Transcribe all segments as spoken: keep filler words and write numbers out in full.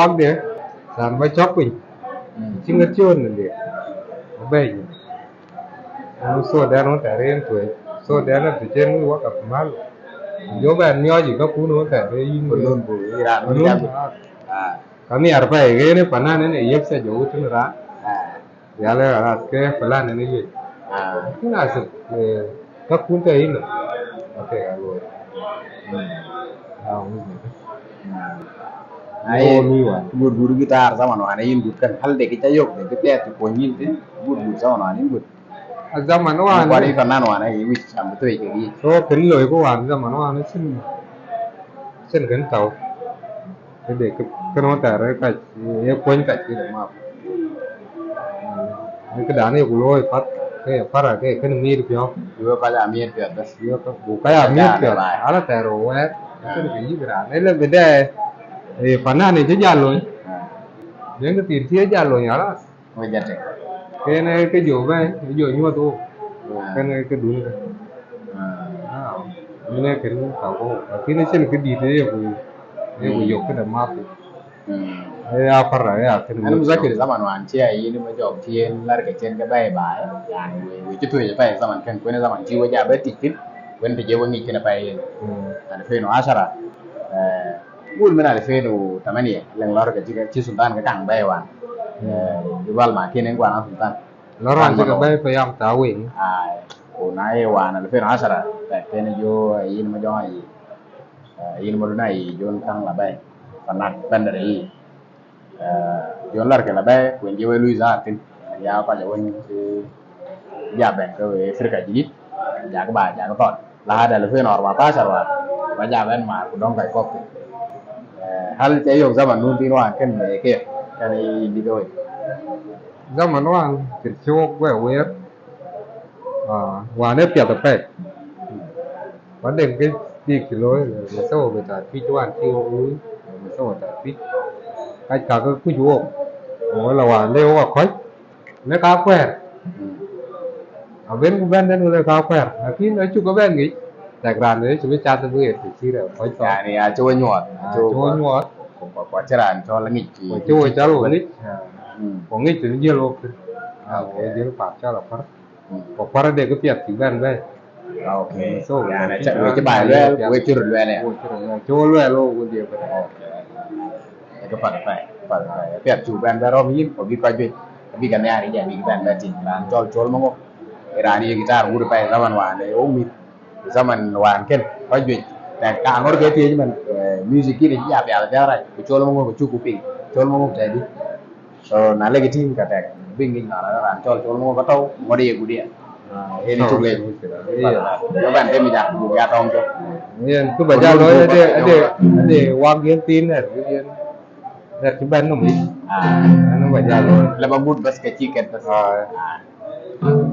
Cɔk de, raan ba cɔk piny. Mm. Cï ŋa thiöör në liep. Abɛ̈ny. Anu so dɛn wën thɛɛr yen tueec. So dɛn ë të cen wïc wak apimal. Jo bɛn miɔɔc ë kakun wën thɛɛr ë yïn. Ku nun ku yï raan wën jam. Ah. Ka nhiaar pɛi, yen ë panan ënë yep thiac jɔ wut tën raan. Ah. Yal ë aras ke plan ënë yec. Ah. Lakin asip, eh, kakun tɛ yïn. Okay, alo. Mm. Ah, wïc. Mm. Ai, wo lui wan. Gut, gut guitar zaman wan yïn gut kan. Hal de kï ca yok, de kï piɛth ku yïn tï. Gut, gut zaman wan yïn gut. A zaman wan. Kuat yï fanan wan yï wïc cam bï thuëëc kek yï. So, kën loi ku wan zaman wan cïn, cïn kën tau. Këde kë, kën wën thɛɛr ë kac, ë kuɔny kac kë de map. Ë këdan ë ku looi path, ke para ke kën miit piɔ̈u. Yo kac a miit piɔ̈th bas. Yo ka, ku kac a miit piɔ̈th. Ala thɛɛr ë wɛɛr, kën ke yïk raan. Ë lë bï dɛ, ë panan ë cï jal lony. Ah. Yen kë thïn cï jal lony, alas. Wek jate. Kën ë kë jɔ bɛ̈i, ë jɔ nyuɔ̈th wok. Ah. Kën ë kë dun kë. Ah. Ah. Min ë kën ka wok. Lakin ë cïn kë dït ë yeku, yeku yök këde mafi. Mm. Ë ya para, ë ya kën. An muzakir zaman wan cie yïn ma jɔk cien lar ke cien ke bɛ̈i baai. Yani we, we cï tuëc pɛi zaman kën, kuen zaman cï we ja bɛ tic thïn. Kuen të je we ŋic kën pɛi yen. Mm. Alfin wa ashara. Eh, Gul min alfin u tamania, leŋ lɔr ke cï, cï sultan ke kaŋ bɛ̈i wan. Eh, jubal ma kien en guan sultan. Lɔr wan cï ke bɛ̈i payam ta wing. Ai, ku na ye wan alfin u ashara, tɛk kën jo yïn ma jɔŋ ayi. Eh, yïn ma dun ayi, jon kaŋ la bɛ̈i. Fanat bɛndere yi. Eh, jon lɔr ke la bɛ̈i, ku en je we lui zahar thïn. Ya kɔc awën cï ja bɛ̈n ke we firka jidid, jak ba, jak thɔn. Lahad alfin u arbatashar wan, ba ja bɛ̈n maar ku dɔŋ kɔc kɔ̈k thïn. Eh, hal ca yök zaman nun thïn wan kën, eh, ke, kën yïn dït wei. Zaman wan, cït cï wok guɛ wer, ah, wan ë piɛth apɛi. Ba deŋ kë tik cï looi, masawa bita Tuic wan cï wok lui, masawa ta Tuic. Kac kakë kuc wok, wala wan le wok akɔc, le ka kuɛɛr. Abën ku bɛ̈n den le ka kuɛɛr, lakin acuk ke bɛ̈n ŋic, tɛk raan ë cï bï cath bï ɣet të cï rɛ̈ɛ̈r kɔc thɔn. Yani, acï we nyuɔɔth, ah, acï we nyuɔɔth. Ku, ku, ku acï raan cɔl ŋic, ku acï we cɔl ŋic, ah, ku ŋic të jiël wok thïn. Ah, okay. Jiël path cɔl apär. Ku kuar de kë piɛth cï bɛ̈n bɛ̈i. Ah, okay. So, yani, we cï, we cï baai luɛɛl, we cï röt luɛɛl ya. We cï röt luɛɛl. Cï we luɛɛl, wo, wo dhiëëth bɛ̈n. Okay. Ee kë path apɛi, path apɛi. Piɛth cuk bɛ̈n bɛ̈n rɔm yïn, ku bï kɔc juëc, bï ke nhiaar yï, bï bɛ̈n bɛ̈n tïŋ. Raan cɔl Col Maŋok, ee raan ye guitar wut apɛi zaman wan, ee wo mïth. Zaman wan kën, kɔc juëc. Tɛk ka ŋör ke thiëëc man, eh, music kïn cï ja piath piath rac, ku Col Maŋok ku cuk ku piŋ. Col Maŋok tɛ̈dï. So, na lek tïŋ ka tɛk, bï ŋic nɔn raan cɔl Col Maŋok ka tɔ̈u, ŋuɔt ye gut yen. Ah, yen cuk lec. Yo bɛ̈n temi jak, buk ya tɔŋ cök. Yen, kë ba jal looi, ade, ade, ade wak yen thin nɛr, yen nɛr cï bɛ̈n nɔm yic. Ah. Anu ba jal looi. Leba gut bas ke cï ket bas. Ah. Ah.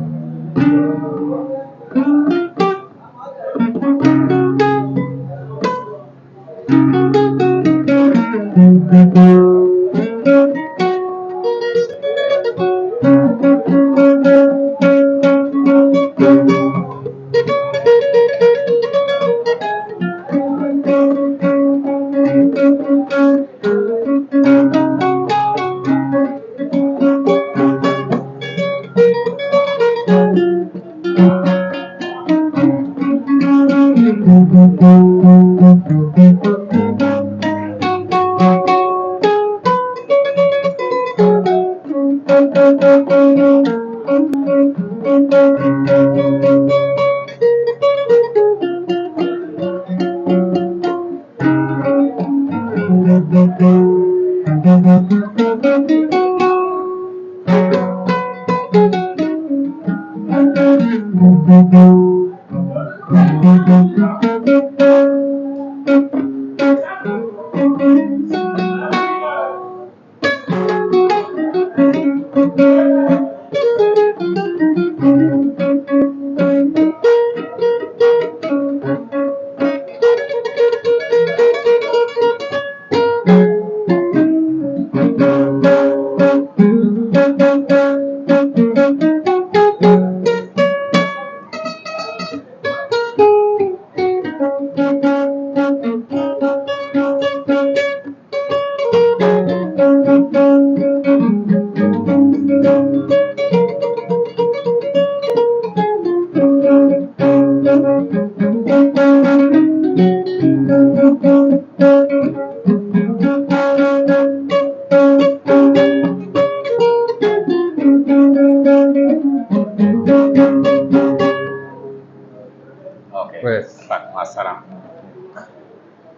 Kueth. Apath, ma salam.